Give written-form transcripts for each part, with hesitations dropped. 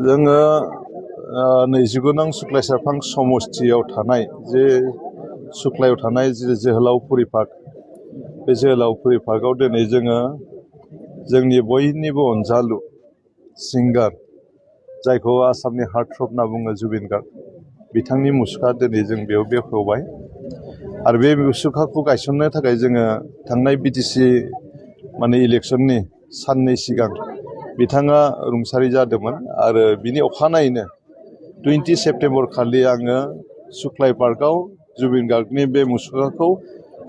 जोङो 29 नं सुक्लाय सेरफां समस्थियाव थानाय जे सुक्लायाव थानाय जे जोहोलावफुरि पार्क बे जोहोलावफुरि पार्कआव दिनै जोङो जोंनि बयनिबो अनजालु सिंगार जायखौ आसामनि हार्टथ्रब होनना बुङो जुबिन गार्ग बिथांनि मुसुखा दिनै जों बेयाव बेखेवबाय आरो बे मुसुखाखौ गायसननो थाखाय जोङो थांनाय बिटिसि इलेक्सननि साननै सिगां बिथाङा रुंसारि जादोंमोन आरो बिनि अखानायैनो 20 सेप्तेम्बर खालि आङो सुक्लाय पार्कआव जुबिन गार्गनि बे मुसुखाखौ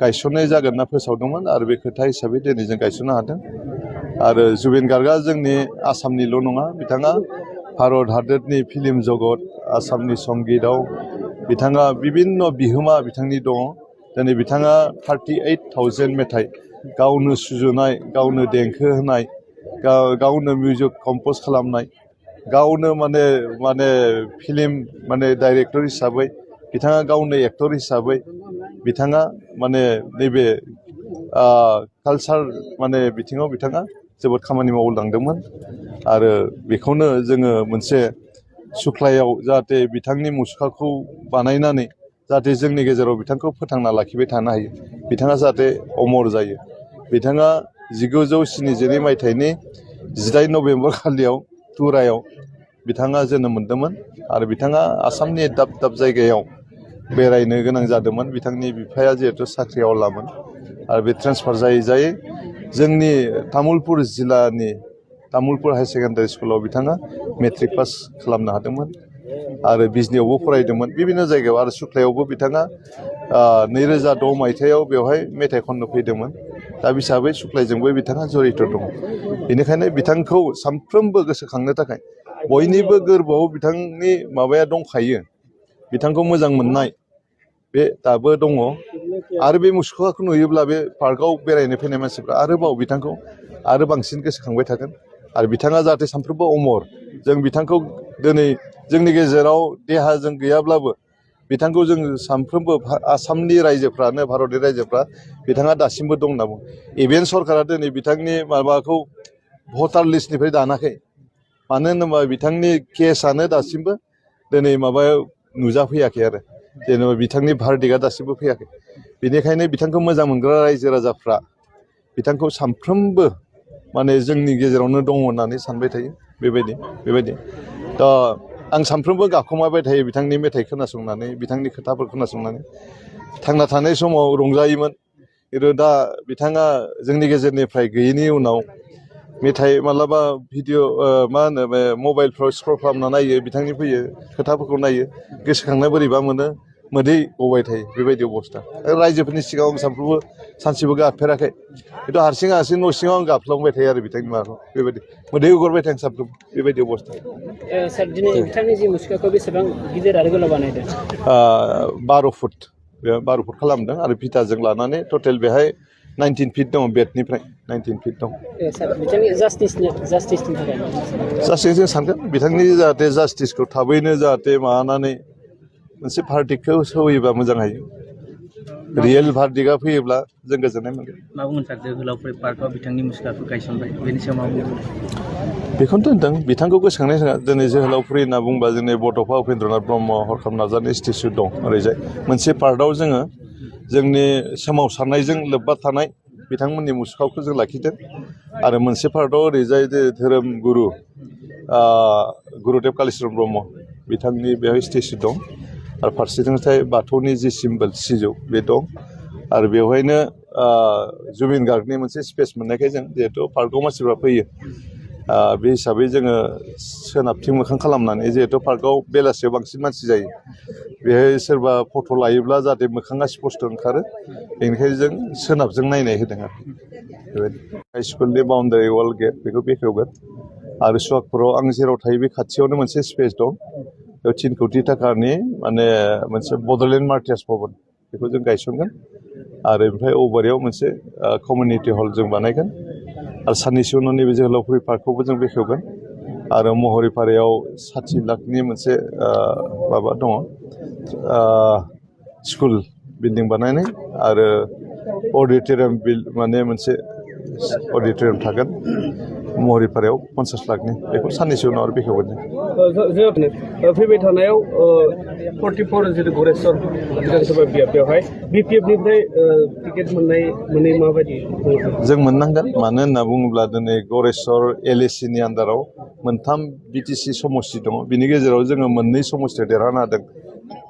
गायसननाय जागोन होनना फोसावदोंमोन आरो बे खोथा हिसाबै दिनै जों गायसननो हादों आरो जुबिन गार्गआ जोंनि आसामनिल' नङा बिथाङा भारत हादरनि फिल्म जगत आसामनि संगीतआव बिथाङा बिभिन्न बिहोमा बिथांनि दङ दिनै बिथाङा 38,000 मेथाइ गावनो सुजुनाय गावनो देंखो होनाय गावनो मिउजिक कम्प'ज खालामनाय गावनो फिल्म डाइरेक्टर हिसाबै बिथाङा गावनो एक्टर हिसाबै बिथाङा नैबे कालचार बिथिङाव बिथाङा जोबोद खामानि मावलांदोंमोन आरो बेखौनो जोङो मोनसे सुक्लायाव जाहाथे बिथांनि मुसुखाखौ बानायनानै जाहाथे जोंनि गेजेराव बिथांखौ फोथांना लाखिबाय थानो हायो बिथाङा जाहाथे अमर जायो बिथाङा 1972 मायथाइनि 18 नभेम्बर खालियाव तुरायाव बिथाङा जोनोम मोन्दोंमोन आरो बिथाङा आसामनि दाब दाब जायगायाव बेरायनो गोनां जादोंमोन बिथांनि बिफाया जिहेथु साख्रिआवलामोन आरो बे ट्रेन्सफार जायै जायै जोंनि तामुलपुर जिल्लानि तामुलपुर हायार सेकेन्डारि स्कुलाव बिथाङा मेट्रिक पास खालामनो हादोंमोन आरो बिजनियावबो फरायदोंमोन बिभिन्न जायगायाव आरो सुक्लायावबो बिथाङा 2006 मायथाइयाव बेवहाय मेथाइ खननो फैदोंमोन दा हिसाबै सुक्लायजोंबो बिथाङा जड़ित दङ बेनिखायनो बिथांखौ सानफ्रोमबो गोसोखांनो थाखाय बयनिबो गोरबोआव बिथांनि माबाया दंखायो बिथांखौ मोजां मोननाय बे दाबो दङ आरो बे मुसुखाखौ नुयोब्ला बे पार्कआव बेरायनो फैनाय मानसिफ्रा आरोबाव बिथांखौ आरो बांसिन गोसोखांबाय थागोन आरो बिथाङा जाहाथे सानफ्रोमबो अमर जों बिथांखौ दिनै जोंनि गेजेराव देहाजों गैयाब्लाबो बिथांखौ जों सानफ्रोमबो आसामनि रायजोफ्रानो भारतनि रायजोफ्रा बिथाङा दासिमबो दं होनना बुङो इभेन सरकारा दिनै बिथांनि माबाखौ भटार लिस्टनिफ्राय दानाखै मानो होनोबा बिथांनि केसआनो दासिमबो दिनै माबायाव नुजाफैयाखै आरो जेनेबा बिथांनि भार्डिक्टआ दासिमबो फैयाखै बेनिखायनो बिथांखौ मोजां मोनग्रा रायजो राजाफ्रा बिथांखौ सानफ्रोमबो जोंनि गेजेरावनो दङ होननानै सानबाय थायो बेबायदि दा आं सानफ्रोमबो गाबखोमाबाय थायो बिथांनि मेथाइ खोनासंनानै बिथांनि खोथाफोर खोनासंनानै थांना थानाय समाव रंजायोमोन खिन्थु दा बिथाङा जोंनि गेजेरनिफ्राय गैयैनि उनाव मेथाइ मालाबा भिडिअ बे मबाइलफ्राव स्क्रल खालामना नायो बिथांनि फैयो खोथाफोरखौ नायो गोसोखांनो बोरैबा मोनो मोदै गबाय थायो बेबायदि अबस्था रायजोफोरनि सिगाङाव आं सानफ्रोमबो सानसेबो गाबफेराखै खिन्थु हारसिं न' सिङाव आं गाबफ्लांबाय थायो आरो बिथांनि माबाखौ बेबायदि मोदै गगारबाय थायो सानफ्रोमबो बेबायदि अबस्था सार दिनै बिथांनि जि मुसुखाखौ बेसेबां गिदिर आरो गोलाव बानायदों 12 फुट बे 12 फुट खालामदों आरो भिटाजों लानानै टटेल बेहाय 19 फिट दङ बेडनिफ्राय 19 फिट दं जास्टिसनि थाखाय जों सानगोन बिथांनि जाहाथे जास्टिसखौ थाबैनो जाहाथे माबानानै मोनसे भार्डिक्टखौ होयोबा मोजां हायो रियेल भार्डिक्टआ फैयोब्ला जों गोजोननाय मोनगोन मा बुंगोन सार जोहोलावफुरि पार्कआव बिथांनि मुसुखाखौ गायसनबाय बेनि सायाव मा बुंगोन बेखौनो होनदों बिथांखौ गोसोखांनाय दिनै जोहोलावफुरि होनना बुंबा जोंनि बड'फा उपेन्द्रनाथ ब्रह्म हरखाब नार्जारिनि स्टेचु दं ओरैजाय मोनसे पार्टआव जोङो जोंनि सोमावसारनायजों लोब्बा थानाय बिथांमोननि मुसुखाखौ जों लाखिदों आरो मोनसे पार्टआव ओरैजाय धोरोम गुरु गुरुदेब कालिचरन ब्रह्म बिथांनि बेवहाय स्टेचु दं आरो फारसेथिंजाय बाथौनि जि सिम्बल सिजौ बे दं आरो बेवहायनो जुबिन गार्गनि मोनसे स्पेस मोननायखाय जों जिहेथु पार्कआव मानसिफ्रा फैयो बे हिसाबै जोङो सोनाबथिं मोखां खालामनानै जिहेथु पार्कआव बेलासियाव बांसिन मानसि जायो बेहाय सोरबा फट' लायोब्ला जाहाथे मोखाङा स्पस्ट ओंखारो बेनिखायनो जों सोनाबजों नायनाय होदों आरो बेबायदि हाइ स्कुलनि बाउन्डारि वाल गेट बेखौ बेखेवगोन आरो सुवागपुराव आं जेराव थायो बे खाथियावनो मोनसे स्पेस दं बेयाव 3 कौटि थाखानि मोनसे बड'लेण्ड मार्टियार्स भबन बेखौ जों गायसनगोन आरो ओमफ्राय औबारियाव मोनसे कमिउनिटि हल जों बानायगोन आरो साननैसो उनाव नैबे जोहोलावफुरि पार्कखौबो जों बेखेवगोन आरो महरिपारायाव 60 लाखनि मोनसे माबा दङ स्कुल बिल्डिं बानायनाय आरो अडिट'रियाम मोनसे अडिट'रियाम थागोन महरिपारायाव 50 लाखनि बेखौ साननैसो उनाव आरो बेखेवगोन जों फैबाय थानायाव 44 जितु गरेस्वर विधानसभा बियाब बेवहाय BPF निफ्राय टिकेट मोननै माबायदि जों मोननांगोन मानो होनना बुङोब्ला दिनै गरेस्वर LAC नि आन्दाराव मोनथाम BTC समस्ति दङ बिनि गेजेराव जोङो मोननै समस्तियाव देरहानो हादों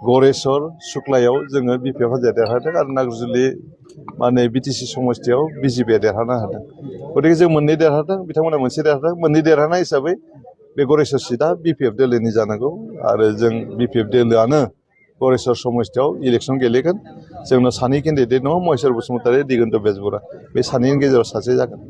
गरेस्वर सुक्लायाव जोङो BPF हान्जाया देरहादों आरो नाग्रिजुलि माने BTC समस्तियाव BJP आ देरहानो हादों गतिके जों मोननै देरहादों बिथांमोना मोनसे देरहादों मोननै देरहानाय हिसाबै बे गरेस्वर सीटआ BPF दोलोनि जानांगौ आरो जों BPF दोलोआनो गरेस्वर समस्तियाव इलेक्सन गेलेगोन जोंनाव सानै केन्डिडेट दङ महेश्वर बसुमतारी दिगन्त बेजबरा बे सानैनि गेजेराव सासे जागोन